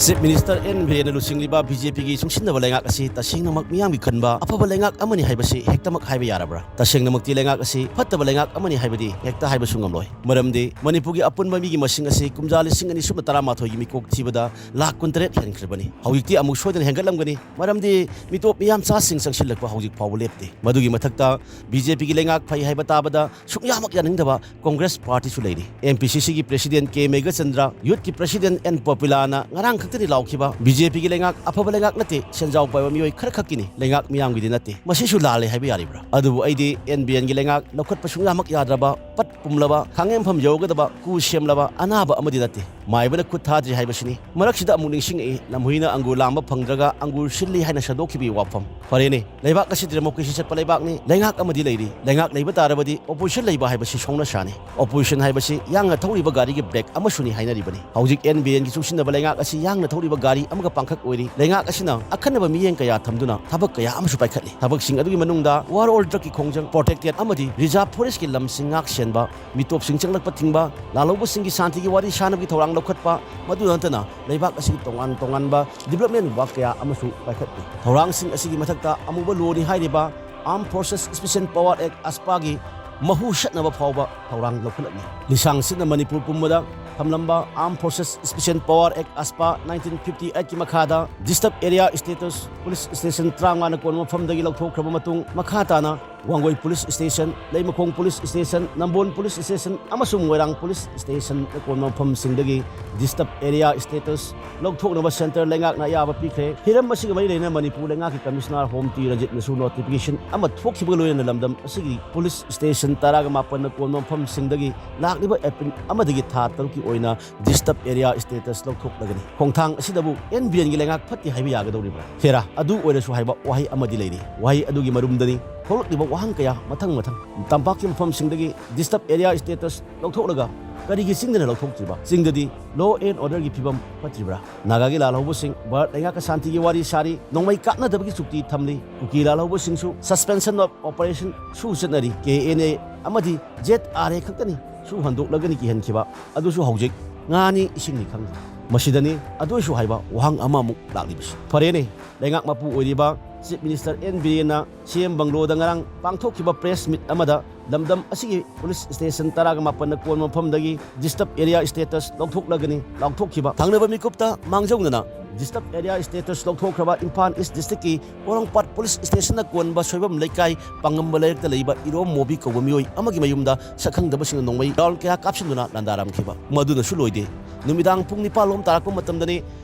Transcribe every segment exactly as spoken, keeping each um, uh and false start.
Chief Minister N ꯕꯤꯔꯦꯟꯅ ꯂꯨꯆꯤꯡꯂꯤꯕ B J ꯄꯤꯒꯤ ꯆꯨꯡꯁꯤꯟꯅꯕ ꯂꯩꯉꯥꯛ ꯑꯁꯤ ꯇꯁꯦꯡꯅꯃꯛ ꯃꯤꯌꯥꯝꯒꯤ ꯈꯟꯕ ꯑꯐꯕ ꯂꯩꯉꯥꯛ ꯑꯃꯅꯤ ꯍꯥꯏꯕꯁꯤ ꯍꯦꯛꯇꯃꯛ ꯍꯥꯏꯕ ꯌꯥꯔꯕ꯭ꯔꯥ? ꯇꯁꯦꯡꯅꯃꯛꯇꯤ ꯂꯩꯉꯥꯛ ꯑꯁꯤ ꯐꯠꯇꯕ ꯂꯩꯉꯥꯛ ꯑꯃꯅꯤ ꯍꯥꯏꯕꯗꯤ ꯍꯦꯛꯇ ꯍꯥꯏꯕꯁꯨ ꯉꯝꯂꯣꯏ꯫ ꯃꯔꯝꯗꯤ ꯃꯅꯤꯄꯨꯔꯒꯤ ꯑꯄꯨꯟꯕ ꯃꯤꯒꯤ ꯃꯁꯤꯡ ꯑꯁꯤ ꯀꯨꯝꯖꯥ ꯂꯤꯁꯤꯡ ꯑꯅꯤ ꯁꯨꯞꯅ ꯇꯔꯥꯃꯥꯊꯣꯏꯒꯤ ꯃꯤꯀꯣꯛ ꯊꯤꯕꯗ ꯂꯥꯈ ꯀꯨꯟꯇꯔꯦꯠ ꯍꯦꯟꯈ꯭ꯔꯕꯅꯤ꯫ ꯍꯧꯖꯤꯛꯇꯤ ꯑꯃꯨꯛ ꯁꯣꯏꯗꯅ ꯍꯦꯟꯒꯠꯂꯝꯒꯅꯤ, ꯃꯔꯝꯗꯤ ꯃꯤꯇꯣꯞ ꯃꯤꯌꯥꯝꯆꯥꯁꯤꯡ ꯆꯪꯁꯤꯜꯂꯛꯄ ꯍꯧꯖꯤꯛ ꯐꯥꯎꯕ ꯂꯦꯞꯇꯦ꯫ ꯃꯗꯨꯒꯤ ꯃꯊꯛꯇ ꯕꯤ ꯖꯦ ꯄꯤꯒꯤ ꯂꯩꯉꯥꯛ ꯐꯩ ꯍꯥꯏꯕ ꯇꯥꯕꯗ ꯁꯨꯡꯌꯥꯃꯛ ꯌꯥꯅꯤꯡꯗꯕ ꯀꯣꯡꯒ꯭ꯔꯦꯁ ꯄꯥꯔꯇꯤꯁꯨ ꯂꯩꯔꯤ꯫ ꯑꯦꯝ ꯄꯤ ꯁꯤ ꯁꯤꯒꯤ president K Meghachandra, ꯌꯨꯠꯀꯤ president and ꯄꯣꯄꯤꯂꯥꯅ ꯉꯔꯥꯡ ꯈꯛꯇꯅꯤ ꯂꯥꯎꯈꯤꯕ, "ꯕꯤ ꯖꯦ ꯄꯤꯒꯤ ꯂꯩꯉꯥꯛ ꯑꯐꯕ ꯂꯩꯉꯥꯛ ꯅꯠꯇꯦ, ꯁꯦꯟꯖꯥꯎ ꯄꯥꯏꯕ ꯃꯤꯑꯣꯏ ꯈꯔ ꯈꯛꯀꯤꯅꯤ, ꯂꯩꯉꯥꯛ ꯃꯤꯌꯥꯝꯒꯤꯗꯤ ꯅꯠꯇꯦ"꯫ ꯃꯁꯤꯁꯨ ꯂꯥꯜꯂꯦ ꯍꯥꯏꯕ ꯌꯥꯔꯤꯕ꯭ꯔꯥ? ꯑꯗꯨꯕꯨ ꯑꯩꯗꯤ ꯑꯦꯟ ꯕꯤ ꯑꯦꯟꯒꯤ ꯂꯩꯉꯥꯛ ꯂꯧꯈꯠꯄ ꯁꯨꯡꯌꯥꯃꯛ ꯌꯥꯗ꯭ꯔꯕ, ꯄꯠ ꯄꯨꯝꯂꯕ, ꯈꯥꯡꯉꯦꯝꯐꯝ ꯌꯧꯒꯗꯕ ꯀꯨ ꯁꯦꯝꯂꯕ ꯑꯅꯥꯕ ꯑꯃꯗꯤ ꯅꯠꯇꯦ꯫ ꯃꯥꯏꯕꯅ ꯈꯨꯠ ꯊꯥꯗ꯭ꯔꯤ ꯍꯥꯏꯕꯁꯤꯅꯤ꯫ ꯃꯔꯛꯁꯤꯗ ꯑꯃꯨꯛ ꯅꯤꯡꯁꯤꯡꯉꯛꯏ, ꯂꯝꯍꯨꯏꯅ ꯑꯪꯒꯨꯔ ꯂꯥꯝꯕ ꯐꯪꯗ꯭ꯔꯒ ꯑꯪꯒꯨꯔ ꯁꯤꯜꯂꯤ ꯍꯥꯏꯅ ꯁꯟꯗꯣꯛꯈꯤꯕꯒꯤ ꯋꯥꯐꯝ꯫ ꯐꯔꯦꯅꯦ, ꯂꯩꯕꯥꯛ ꯑꯁꯤ ꯗꯦꯃꯣꯀ꯭ꯔꯦꯁꯤ ꯆꯠꯄ ꯂꯩꯕꯥꯛꯅꯤ, ꯂꯩꯉꯥꯛ ꯑꯃꯗꯤ ꯂꯩꯔꯤ꯫ ꯂꯩꯉꯥꯛ ꯂꯩꯕ ꯇꯥꯔꯕꯗꯤ ꯑꯣꯄꯣꯖꯤꯁꯟ ꯂꯩꯕ ꯍꯥꯏꯕꯁꯤ ꯁꯧꯅꯁꯥꯅꯤ꯫ ꯑꯣꯄꯣꯖꯤꯁꯟ ꯍꯥꯏꯕꯁꯤ ꯌꯥꯡꯅ ꯊꯧꯔꯤꯕ ꯒꯥꯔꯤꯒꯤ ꯕ꯭ꯔꯦꯛ ꯑꯃꯁꯨꯅꯤ ꯍꯥꯏꯅꯔꯤꯕꯅꯤ꯫ ꯍꯧꯖꯤꯛ ꯑꯦꯟ ꯕꯤ ꯑꯦꯟꯒꯤ ꯆꯨꯡꯁꯤꯟꯅꯕ ꯂꯩꯉꯥꯛ ꯑꯁꯤ ꯌꯥꯡꯅ ꯊꯧꯔꯤꯕ ꯒꯥꯔꯤ ꯑꯃꯒ ꯄꯥꯡꯈꯛ ꯑꯣꯏꯔꯤ꯫ ꯂꯩꯉꯥꯛ ꯑꯁꯤꯅ ꯑꯈꯟꯅꯕ ꯃꯤꯠꯌꯦꯡ ꯀꯌꯥ ꯊꯝꯗꯨꯅ ꯊꯕꯛ ꯀꯌꯥ ꯑꯃꯁꯨ ꯄꯥꯏꯈꯠꯂꯤ꯫ ꯊꯕꯛꯁꯤꯡ ꯑꯗꯨꯒꯤ ꯃꯅꯨꯡꯗ ꯋꯥꯔ ꯑꯣꯜ ꯗ꯭ꯔꯒꯀꯤ ꯈꯣꯡꯖꯪ, ꯄ꯭ꯔꯣꯇꯦꯛꯇꯦꯗ ꯑꯃꯗꯤ ꯔꯤꯖꯥꯔꯚ ꯐꯣꯔꯦꯁ꯭ꯠꯀꯤ ꯂꯝꯁꯤꯡ ꯉꯥꯛ ꯁꯦꯟꯕ, ꯃꯤꯇꯣꯞꯁꯤꯡ ꯆꯪꯂꯛꯄ ꯊꯤꯡꯕ, ꯂꯥꯜꯍꯧꯕꯁꯤꯡꯒꯤ ꯁꯥꯟꯇꯤꯒꯤ ꯋꯥꯔꯤ ꯁꯥꯅꯕꯒꯤ ꯊꯧꯔꯥꯡ ꯂꯧꯈꯠꯄ, ꯃꯗꯨ ꯅꯠꯇꯅ ꯂꯩꯕꯥꯛ ꯑꯁꯤꯒꯤ ꯇꯣꯉꯥꯟ ꯇꯣꯉꯥꯟꯕ ꯗꯤꯕꯦꯂꯞꯃꯦꯟꯠ ꯋꯥꯔꯛ ꯀꯌꯥ ꯑꯃꯁꯨ ꯄꯥꯏꯈꯠꯂꯤ꯫ ꯊꯧꯔꯥꯡꯁꯤꯡ ꯑꯁꯤꯒꯤ ꯃꯊꯛꯇ ꯑꯃꯨꯕ ꯂꯣꯅꯤ ꯍꯥꯏꯔꯤꯕ ꯑꯥꯔꯝ ꯐꯣꯔꯁꯦꯁ ꯁ꯭ꯄꯦꯁꯤꯑꯦꯜ ꯄꯥꯋꯔ ꯑꯦꯛ, ꯑꯁꯄꯥꯒꯤ ꯃꯍꯨ ꯁꯠꯅꯕ ꯐꯥꯎꯕ ꯊꯧꯔꯥꯡ ꯂꯧꯈꯠꯂꯛꯂꯤ꯫ ꯂꯤꯁꯥꯡ ꯁꯤꯠꯅ ꯃꯅꯤꯄꯨꯔ ꯄꯨꯝꯕꯗ ꯊꯝꯂꯝꯕ armed forces special power act, AFSPA, nineteen fifty ꯑꯩꯠꯀꯤ ꯃꯈꯥꯗ disturbed area status police station ꯇꯔꯥꯃꯉꯥꯅ ꯀꯣꯟꯕ ꯃꯐꯝꯗꯒꯤ ꯂꯧꯊꯣꯛꯈ꯭ꯔꯕ ꯃꯇꯨꯡ, ꯃꯈꯥ ꯇꯥꯅ Wangoi police station, Leimakhong police station, Nambol police station ꯑꯃꯁꯨꯡ ꯃꯣꯏꯔꯥꯡ ꯄꯨꯂꯤꯁ ꯁ꯭ꯇꯦꯁꯟꯗ ꯀꯣꯟꯕ ꯃꯐꯝꯁꯤꯡꯗꯒꯤ ꯗꯤꯁꯇꯔꯕ ꯑꯦꯔꯤꯌꯥ ꯁ꯭ꯇꯦꯇꯁ ꯂꯧꯊꯣꯛꯅꯕ ꯁꯦꯟꯇꯔ ꯂꯩꯉꯥꯛꯅ ꯑꯌꯥꯕ ꯄꯤꯈ꯭ꯔꯦ꯫ ꯍꯤꯔꯝ ꯑꯁꯤꯒ ꯃꯔꯤ ꯂꯩꯅꯅ ꯃꯅꯤꯄꯨꯔ ꯂꯩꯉꯥꯛꯀꯤ ꯀꯃꯤꯁꯅꯔ ꯍꯣꯝ ꯇꯤ ꯔꯟꯖꯤꯠꯅꯁꯨ ꯅꯣꯇꯤꯐꯤꯀꯦꯁꯟ ꯑꯃ ꯊꯣꯛꯈꯤꯕꯒ ꯂꯣꯏꯅꯅ ꯂꯝꯗꯝ ꯑꯁꯤꯒꯤ ꯄꯨꯂꯤꯁ ꯁ꯭ꯇꯦꯁꯟ ꯇꯔꯥꯒ ꯃꯥꯄꯟꯅ ꯀꯣꯟꯕ ꯃꯐꯝꯁꯤꯡꯗꯒꯤ ꯂꯥꯛꯂꯤꯕ ꯑꯦꯄ꯭ꯔꯤꯜ ꯑꯃꯗꯒꯤ ꯊꯥ ꯇꯔꯨꯛꯀꯤ ꯑꯣꯏꯅ ꯗꯤꯁꯇꯔꯕ ꯑꯦꯔꯤꯌꯥ ꯁ꯭ꯇꯦꯇꯁ ꯂꯧꯊꯣꯛꯂꯒꯅꯤ꯫ ꯈꯣꯡꯊꯥꯡ ꯑꯁꯤꯗꯕꯨ ꯑꯦꯟ ꯕꯤ ꯑꯦꯟꯒꯤ ꯂꯩꯉꯥꯛ ꯐꯠꯇꯦ ꯍꯥꯏꯕ ꯌꯥꯒꯗꯧꯔꯤꯕ꯭ꯔꯥ? ꯍꯦꯔꯥ, ꯑꯗꯨ ꯑꯣꯏꯔꯁꯨ ꯍꯥꯏꯕ ꯋꯥꯍꯩ ꯑꯃꯗꯤ ꯂꯩꯔꯤ꯫ ꯋꯥꯍꯩ ꯑꯗꯨꯒꯤ ꯃꯔꯨꯝꯗꯅꯤ ꯊꯣꯛꯂꯛꯂꯤꯕ ꯋꯥꯍꯪ ꯀꯌꯥ ꯃꯊꯪ ꯃꯊꯪ꯫ ꯇꯝꯄꯥꯛꯀꯤ ꯃꯐꯝꯁꯤꯡꯗꯒꯤ ꯗꯤꯁꯇꯔꯕ ꯑꯦꯔꯤꯌꯥ ꯁ꯭ꯇꯦꯇꯁ ꯂꯧꯊꯣꯛꯂꯒ ꯀꯔꯤꯒꯤ ꯆꯤꯡꯗꯅ ꯂꯧꯊꯣꯛꯇ꯭ꯔꯤꯕ? ꯆꯤꯡꯗꯗꯤ ꯂꯣ ꯑꯦꯟ ꯑꯣꯔꯗꯔꯒꯤ ꯐꯤꯕꯝ ꯐꯠꯇ꯭ꯔꯤꯕ꯭ꯔꯥ? ꯅꯥꯒꯥꯒꯤ ꯂꯥꯜꯍꯧꯕꯁꯤꯡ ꯚꯥꯔꯠ ꯂꯩꯉꯥꯛꯀ ꯁꯥꯟꯇꯤꯒꯤ ꯋꯥꯔꯤ ꯁꯥꯔꯤ, ꯅꯣꯡꯃꯩ ꯀꯥꯞꯅꯗꯕꯒꯤ ꯆꯨꯛꯇꯤ ꯊꯝꯂꯤ꯫ ꯀꯨꯀꯤ ꯂꯥꯜꯍꯧꯕꯁꯤꯡꯁꯨ suspension of operation ꯁꯨ ꯆꯠꯅꯔꯤ꯫ ꯀꯦ ꯑꯦꯟ ꯑꯦ ꯑꯃꯗꯤ ꯖꯦꯠ ꯑꯥꯔ ꯑꯦ ꯈꯛꯇꯅꯤ ꯁꯨ ꯍꯟꯗꯣꯛꯂꯒꯅꯤ ꯀꯤꯍꯟꯈꯤꯕ꯫ ꯑꯗꯨꯁꯨ ꯍꯧꯖꯤꯛ ꯉꯥꯅꯤ ꯏꯁꯤꯡꯅꯤ ꯈꯪꯗ꯭ꯔꯦ꯫ ꯃꯁꯤꯗꯅꯤ ꯑꯗꯨ ꯑꯣꯏꯁꯨ ꯍꯥꯏꯕ ꯋꯥꯍꯪ ꯑꯃꯃꯨꯛ ꯂꯥꯛꯂꯤꯕꯁꯤ꯫ ꯐꯔꯦꯅꯦ, ꯂꯩꯉꯥꯛ ꯃꯄꯨ ꯑꯣꯏꯔꯤꯕ Chief Minister ꯑꯦꯟ ꯕꯤꯔꯦꯟꯅ ꯁꯤ ꯑꯦꯝ ꯕꯪꯒ꯭ꯂꯣꯗ ꯉꯔꯥꯡ ꯄꯥꯡꯊꯣꯛꯈꯤꯕ press meet ꯑꯃꯗ ꯂꯝꯗꯝ ꯑꯁꯤꯒꯤ police station ꯇꯔꯥꯒ ꯃꯥꯄꯟꯅ ꯀꯣꯟꯕ ꯃꯐꯝꯗꯒꯤ disturb area status ꯂꯧꯊꯣꯛꯂꯒꯅꯤ ꯂꯥꯎꯊꯣꯛꯈꯤꯕ ꯊꯪꯅꯕ ꯃꯤꯀꯨꯞꯇ ꯃꯥꯡꯖꯧꯅꯅ disturb area status ꯂꯧꯊꯣꯛꯈ꯭ꯔꯕ Imphal East Districtꯀꯤ ꯄꯣꯔꯣꯝꯄꯥꯠ police stationꯅ ꯀꯣꯟꯕ ꯁꯣꯏꯕꯝ ꯂꯩꯀꯥꯏ ꯄꯥꯡꯉꯝꯕ ꯂꯩꯔꯛꯇ ꯂꯩꯕ ꯏꯔꯣꯝ ꯃꯣꯕꯤ ꯀꯧꯕ ꯃꯤꯑꯣꯏ ꯑꯃꯒꯤ ꯃꯌꯨꯝꯗ ꯁꯛꯈꯪꯗꯕꯁꯤꯡꯅ ꯅꯣꯡꯃꯩ round ꯀꯌꯥ ꯀꯥꯞꯁꯤꯟꯗꯨꯅ ꯂꯥꯟꯗꯥꯔꯝꯈꯤꯕ꯫ ꯃꯗꯨꯅꯁꯨ ꯂꯣꯏꯗꯦ, ꯅꯨꯃꯤꯗꯥꯡ ꯄꯨꯡ ꯅꯤꯄꯥꯟ ꯂꯣꯝ ꯇꯥꯔꯛꯄ ꯃꯇꯝꯗꯅꯤ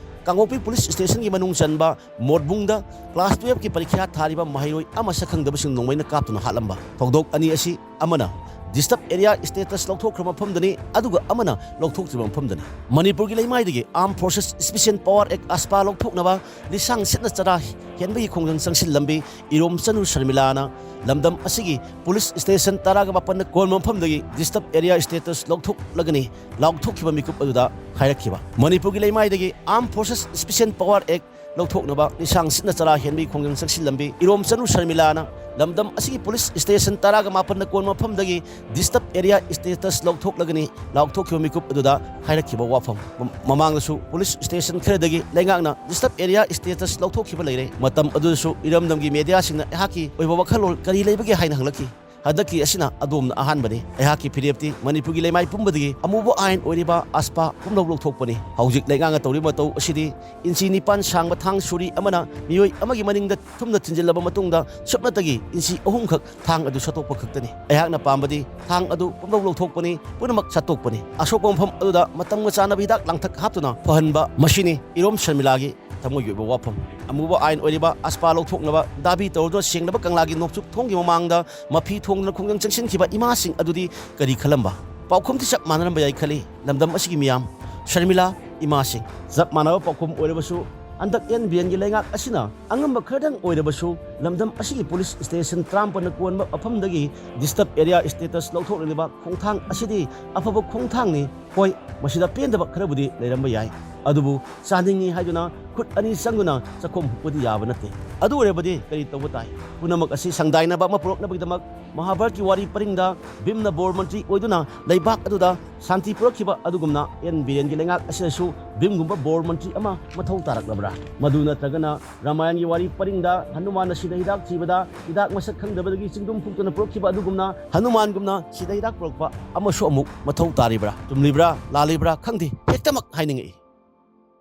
ꯀꯥꯡꯄꯣꯛꯄꯤ police stationꯒꯤ ꯃꯅꯨꯡ ꯆꯟꯕ ꯃꯣꯠꯕꯨꯡꯗ class twelveꯀꯤ ꯄꯔꯤꯈ꯭ꯌꯥ ꯊꯥꯔꯤꯕ ꯃꯍꯩꯔꯣꯏ ꯑꯃ ꯁꯛꯈꯪꯗꯕꯁꯤꯡ ꯅꯣꯡꯃꯩꯅ ꯀꯥꯞꯇꯨꯅ ꯍꯥꯠꯂꯝꯕ꯫ ꯊꯧꯗꯣꯛ ꯑꯅꯤ ꯑꯁꯤ ꯑꯃꯅ disturb area status ꯂꯧꯊꯣꯛꯈ꯭ꯔꯕ ꯃꯐꯝꯗꯅꯤ, ꯑꯗꯨꯒ ꯑꯃꯅ ꯂꯧꯊꯣꯛꯇ꯭ꯔꯤꯕ ꯃꯐꯝꯗꯅꯤ꯫ ꯃꯅꯤꯄꯨꯔꯒꯤ ꯂꯩꯃꯥꯏꯗꯒꯤ Armed Forces Special Power Act, AFSPA ꯂꯧꯊꯣꯛꯅꯕ ꯂꯤꯁꯥꯡ ꯁꯤꯠꯅ ꯆꯔꯥ ꯍꯦꯟꯕꯒꯤ ꯈꯣꯡꯖꯪ ꯆꯪꯁꯤꯜꯂꯝꯃꯤ꯫ ꯏꯔꯣꯝ ꯆꯅꯨ ꯁꯔꯃꯤꯂꯥꯅ ꯂꯝꯗꯝ ꯑꯁꯤꯒꯤ police station ꯇꯔꯥꯒ ꯃꯥꯄꯟꯅ ꯀꯣꯟꯕ ꯃꯐꯝꯗꯒꯤ disturb area status ꯂꯧꯊꯣꯛꯂꯒꯅꯤ ꯂꯥꯎꯊꯣꯛꯈꯤꯕ ꯃꯤꯀꯨꯞ ꯑꯗꯨꯗ ꯍꯥꯏꯔꯛꯈꯤꯕ꯫ ꯃꯅꯤꯄꯨꯔꯒꯤ ꯂꯩꯃꯥꯏꯗꯒꯤ Armed Forces Special Power Act ꯂꯧꯊꯣꯛꯅꯕ ꯂꯤꯁꯥꯡ ꯁꯤꯠꯅ ꯆꯔꯥ ꯍꯦꯟꯕꯒꯤ ꯈꯣꯡꯖꯪ ꯆꯪꯁꯤꯜꯂꯝꯃꯤ꯫ ꯏꯔꯣꯝ ꯆꯅꯨ ꯁꯔꯃꯤꯂꯥꯅ ꯂꯝꯗꯝ ꯑꯁꯤꯒꯤ police station ꯇꯔꯥꯒ ꯃꯥꯄꯟꯅ ꯀꯣꯟꯕ ꯃꯐꯝꯗꯒꯤ disturb area status ꯂꯧꯊꯣꯛꯂꯒꯅꯤ ꯂꯥꯎꯊꯣꯛꯈꯤꯕ ꯃꯤꯀꯨꯞ ꯑꯗꯨꯗ ꯍꯥꯏꯔꯛꯈꯤꯕ ꯋꯥꯐꯝ꯫ ꯃ-, ꯃꯃꯥꯡꯗꯁꯨ police station ꯈꯔꯗꯒꯤ ꯂꯩꯉꯥꯛꯅ disturb area status ꯂꯧꯊꯣꯛꯈꯤꯕ ꯂꯩꯔꯦ꯫ ꯃꯇꯝ ꯑꯗꯨꯗꯁꯨ ꯏꯔꯝꯗꯝꯒꯤ mediaꯁꯤꯡꯅ ꯑꯩꯍꯥꯛꯀꯤ ꯑꯣꯏꯕ ꯋꯥꯈꯜꯂꯣꯟ ꯀꯔꯤ ꯂꯩꯕꯒꯦ ꯍꯥꯏꯅ ꯍꯪꯂꯛꯈꯤ꯫ ꯍꯟꯗꯛꯀꯤ ꯑꯁꯤꯅ ꯑꯗꯣꯝꯅ ꯑꯍꯥꯟꯕꯅꯤ꯫ ꯑꯩꯍꯥꯛꯀꯤ ꯐꯤꯔꯦꯞꯇꯤ ꯃꯅꯤꯄꯨꯔꯒꯤ ꯂꯩꯃꯥꯏ ꯄꯨꯝꯕꯗꯒꯤ ꯑꯃꯨꯕ ꯑꯥꯏꯟ ꯑꯣꯏꯔꯤꯕ AFSPA ꯄꯨꯝꯂꯧ ꯂꯧꯊꯣꯛꯄꯅꯤ꯫ ꯍꯧꯖꯤꯛ ꯂꯩꯉꯥꯛꯅ ꯇꯧꯔꯤꯕ ꯃꯇꯧ ꯑꯁꯤꯗꯤ ꯏꯟꯆꯤ ꯅꯤꯄꯥꯟ ꯁꯥꯡꯕ ꯊꯥꯡ ꯁꯨꯔꯤ ꯑꯃꯅ ꯃꯤꯑꯣꯏ ꯑꯃꯒꯤ ꯃꯅꯤꯡꯗ ꯊꯨꯝꯅ ꯊꯤꯟꯖꯤꯜꯂꯕ ꯃꯇꯨꯡꯗ ꯁꯨꯞꯅꯇꯒꯤ ꯏꯟꯆꯤ ꯑꯍꯨꯝꯈꯛ ꯊꯥꯡ ꯑꯗꯨ ꯁꯠꯇꯣꯛꯄ ꯈꯛꯇꯅꯤ꯫ ꯑꯩꯍꯥꯛꯅ ꯄꯥꯝꯕꯗꯤ ꯊꯥꯡ ꯑꯗꯨ ꯄꯨꯝꯂꯧ ꯂꯧꯊꯣꯛꯄꯅꯤ, ꯄꯨꯝꯅꯃꯛ ꯁꯠꯇꯣꯛꯄꯅꯤ꯫ ꯑꯁꯣꯛꯄ ꯃꯐꯝ ꯑꯗꯨꯗ ꯃꯇꯝꯒ ꯆꯥꯅꯕ ꯍꯤꯗꯥꯛ ꯂꯥꯡꯊꯛ ꯍꯥꯞꯇꯨꯅ ꯐꯍꯟꯕ, ꯃꯁꯤꯅꯤ ꯏꯔꯣꯝ ꯁꯔꯃꯤꯂꯥꯒꯤ ꯊꯃꯣꯏꯒꯤ ꯑꯣꯏꯕ ꯋꯥꯐꯝ꯫ ꯑꯃꯨꯕ ꯑꯥꯏꯟ ꯑꯣꯏꯔꯤꯕ AFSPA ꯂꯧꯊꯣꯛꯅꯕ ꯗꯥꯕꯤ ꯇꯧꯔꯗꯨꯅ ꯁꯦꯡꯂꯕ ꯀꯪꯂꯥꯒꯤ ꯅꯣꯡꯆꯨꯞ ꯊꯣꯡꯒꯤ ꯃꯃꯥꯡꯗ ꯃꯐꯤ ꯊꯣꯡꯗꯨꯅ ꯈꯣꯡꯖꯪ ꯆꯪꯁꯤꯟꯈꯤꯕ ꯏꯃꯥꯁꯤꯡ ꯑꯗꯨꯗꯤ ꯀꯔꯤ ꯈꯜꯂꯝꯕ? ꯄꯥꯎꯈꯨꯝꯗꯤ ꯆꯞ ꯃꯥꯟꯅꯔꯝꯕ ꯌꯥꯏ ꯈꯜꯂꯤ꯫ ꯂꯝꯗꯝ ꯑꯁꯤꯒꯤ ꯃꯤꯌꯥꯝ, ꯁꯔꯃꯤꯂꯥ, ꯏꯃꯥꯁꯤꯡ꯫ ꯆꯞ ꯃꯥꯟꯅꯕ ꯄꯥꯎꯈꯨꯝ ꯑꯣꯏꯔꯕꯁꯨ, ꯍꯟꯗꯛ ꯑꯦꯟ ꯕꯤꯔꯦꯟꯒꯤ ꯂꯩꯉꯥꯛ ꯑꯁꯤꯅ ꯑꯉꯝꯕ ꯈꯔꯗꯪ ꯑꯣꯏꯔꯕꯁꯨ ꯂꯝꯗꯝ ꯑꯁꯤꯒꯤ police station ꯇꯔꯥꯃꯥꯄꯟꯅ ꯀꯣꯟꯕ ꯃꯐꯝꯗꯒꯤ disturb area status ꯂꯧꯊꯣꯛꯂꯤꯕ ꯈꯣꯡꯊꯥꯡ ꯑꯁꯤꯗꯤ ꯑꯐꯕ ꯈꯣꯡꯊꯥꯡꯅꯤ꯫ ꯍꯣꯏ, ꯃꯁꯤꯗ ꯄꯦꯟꯗꯕ ꯈꯔꯕꯨꯗꯤ ꯂꯩꯔꯝꯕ ꯌꯥꯏ꯫ ꯑꯗꯨꯕꯨ ꯆꯥꯅꯤꯡꯏ ꯍꯥꯏꯗꯨꯅ ꯈꯨꯠ ꯑꯅꯤ ꯆꯪꯗꯨꯅ ꯆꯥꯛꯈꯣꯝ ꯍꯨꯞꯄꯗꯤ ꯌꯥꯕ ꯅꯠꯇꯦ꯫ ꯑꯗꯨ ꯑꯣꯏꯔꯕꯗꯤ ꯀꯔꯤ ꯇꯧꯕ ꯇꯥꯏ? ꯄꯨꯝꯅꯃꯛ ꯑꯁꯤ ꯁꯪꯗꯥꯏꯅꯕ ꯑꯃ ꯄꯨꯔꯛꯅꯕꯒꯤꯗꯃꯛ ꯃꯍꯥꯚꯥꯔꯠꯀꯤ ꯋꯥꯔꯤ ꯄꯔꯤꯡꯗ ꯚꯤꯝꯅ ꯕꯣꯔ ꯃꯟꯇ꯭ꯔꯤ ꯑꯣꯏꯗꯨꯅ ꯂꯩꯕꯥꯛ ꯑꯗꯨꯗ ꯁꯥꯟꯇꯤ ꯄꯨꯔꯛꯈꯤꯕ ꯑꯗꯨꯒꯨꯝꯅ ꯑꯦꯟ ꯕꯤꯔꯦꯟꯒꯤ ꯂꯩꯉꯥꯛ ꯑꯁꯤꯗꯁꯨ ꯚꯤꯝꯒꯨꯝꯕ ꯕꯣꯔ ꯃꯟꯇ꯭ꯔꯤ ꯑꯃ ꯃꯊꯧ ꯇꯥꯔꯛꯂꯕ꯭ꯔꯥ? ꯃꯗꯨ ꯅꯠꯇ꯭ꯔꯒꯅ ꯔꯥꯃꯥꯌꯟꯒꯤ ꯋꯥꯔꯤ ꯄꯔꯤꯡꯗ ꯍꯅꯨꯃꯥꯟꯅ ꯁꯤꯗ ꯍꯤꯗꯥꯛ ꯊꯤꯕꯗ ꯍꯤꯗꯥꯛ ꯃꯁꯛ ꯈꯪꯗꯕꯗꯒꯤ ꯆꯤꯡꯗꯨꯝ ꯐꯨꯛꯇꯨꯅ ꯄꯨꯔꯛꯈꯤꯕ ꯑꯗꯨꯒꯨꯝꯅ ꯍꯅꯨꯃꯥꯟꯒꯨꯝꯅ ꯁꯤꯗ ꯍꯤꯗꯥꯛ ꯄꯨꯔꯛꯄ ꯑꯃꯁꯨ ꯑꯃꯨꯛ ꯃꯊꯧ ꯇꯥꯔꯤꯕ꯭ꯔꯥ? ꯆꯨꯝꯂꯤꯕ꯭ꯔꯥ? ꯂꯥꯜꯂꯤꯕ꯭ꯔꯥ? ꯈꯪꯗꯦ꯫ ꯍꯦꯛꯇꯃꯛ ꯍꯥꯏꯅꯤꯡꯉꯛꯏ꯫